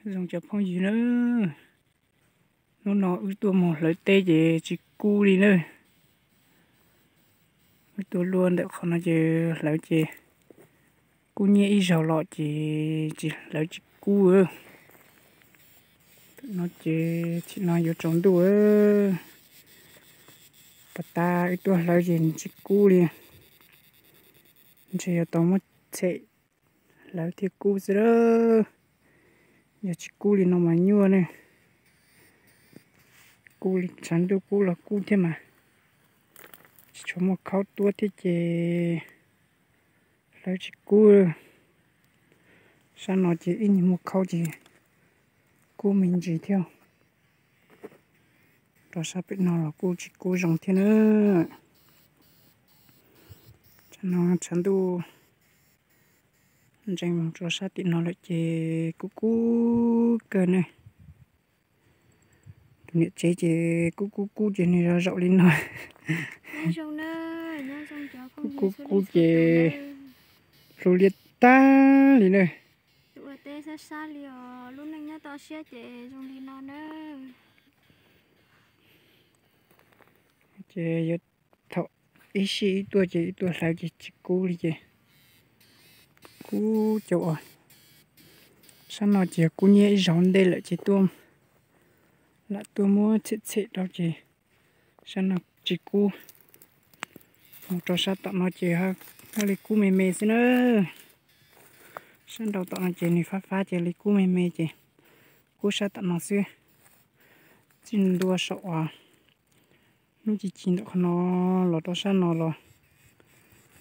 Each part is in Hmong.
Zoo cov phooj ywg na, hnub no wb tuaj mus hlawv teb ces tsis kub li na. Wb tuaj luaj ntawm qhov no ces hlawv ces kub nyiaj ib zaug los ces tsis hlawv tsis kub. Tam no ces thaum no yuav tsaus ntuj, pas tas wb tuaj hlawv ces tsis kub li. Ntshe yuav tau muab txhem hlawv thiaj kub xwb lawm. Yog tsis kub li no mas nyuaj ne. Kub li tshav ntuj kub los kub thiab mas tsis tshua muaj khaub tuab thiab ces hlawv tsis kub. Sab no ces ib nyuag muaj khaub ces kub me ntsis thiab. Rau sab pem no los kuj tsis kub zoo thiab na. Tshav no tshav ntuj ntsees mus rau sab tim no lawm ces kub kub kawg ne. Tus niam tsev ces kub kub kub ces nws zaum li no. Kub kub kub ces hlu liab tag li na. Ua teb sab sab li os, lub neej nyob toj siab ces zoo li no na. Ces yuav thaum ib sij ib tuaj ces ib tuaj hlawv ces tsis kub li ces kub cau os. Sab no ces kub nyiaj ib zaug ntej lawm ces tuaj, lam tuaj muab txhem txhem rau ces sab no tsis kub. Mus rau sab tom no ces haj li kub me me xwb na. Sab nraud tom no ces nws fab fab ces li kub me me ces kub sab tom no xwb. Txij ntua saum uas hnub ci ci ntawm qhov no los rau sab no los,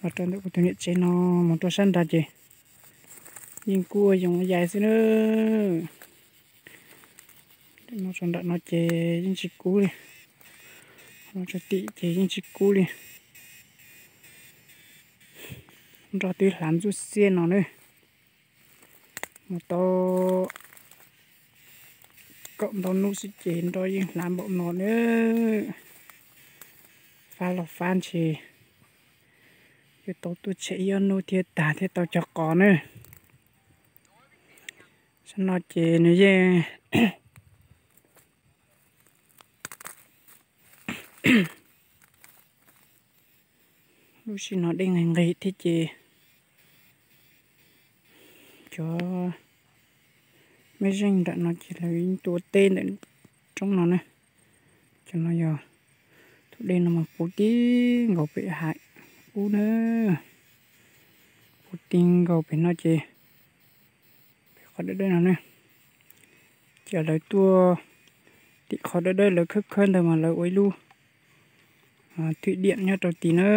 los rau ntawm kuv tus niam tsev no mus rau sab nrad ces yeej kub ua yoov yais xwb na. Nram no ces yeej tsis kub li, los rau tim ces yeej tsis kub li. Nroj twb hlav ntxuj xiab no na. Mus tau kaum ntau hnub xwb ces nroj yeej hlav npaum no na. Fab los fab ntshe yuav tau tuaj tshem ib ob hnub thiab tag thiaj tau cog qos na. Sab no ces nws yeej lub sij no dej nqig nqig thiab ces cov mej zeej nram no ces lawv yeej tuaj ua teb ntawm roob no na. Cov no yog tus dej no mas puv ti nkaus pem hav ub na, puv ti nkaus pem no ces pem qhov dawb dawb no na. Ces lawv tuaj tim qhov dawb dawb lawv khawb khawb ntawd mas lawv ua ib lub thwj diam nyob rau tid na.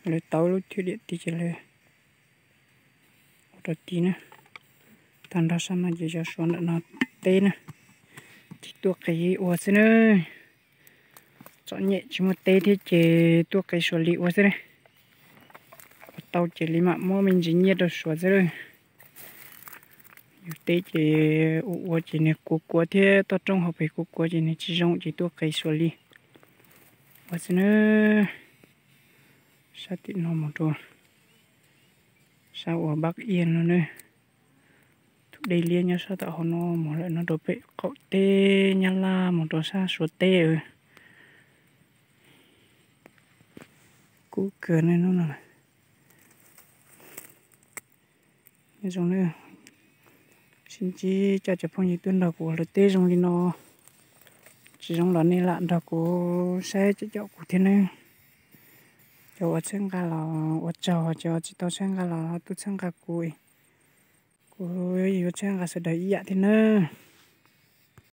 Lawv tau lub thwj diam tid ces lawv ua rau tid na. Tag nrho sab no ces yog suav ntawm no teb na, ces tuaj qiv ua xwb na. Txom nyem tsis muaj teb thiab ces tuaj qiv suav li ua xwb na. Ua tau ces li mam muab me ntsis nyiaj rau suav xwb na. Yus teb ces ua ua ces nws kuav kuav thiab toj roob hauv pes kuav kuav ces nws tsis zoo ces tuaj qiv suav li ua xwb na. Sab tim no mus rau sab uas Npab Iab no na. Tus dej liab nyob sab tom hauv no mus lawm no rau pem qaum teb Nyab Laj mus rau sab Suav teb. Kub kawg ne hnub no. Zoo na, sib ntsib coj cov phooj ywg tuaj nrog kuv hlawv teb zoo li no. Tsis zoo los nej lam nrog kuv saib cov caum kuv thiab nawb. Cov uas txhawb nqa los ua tsaug, cov tsis tau txhawb nqa los tuaj txhawb nqa kuv, kuv yuav txhawb nqa sawv daws ib yam thiab nawb.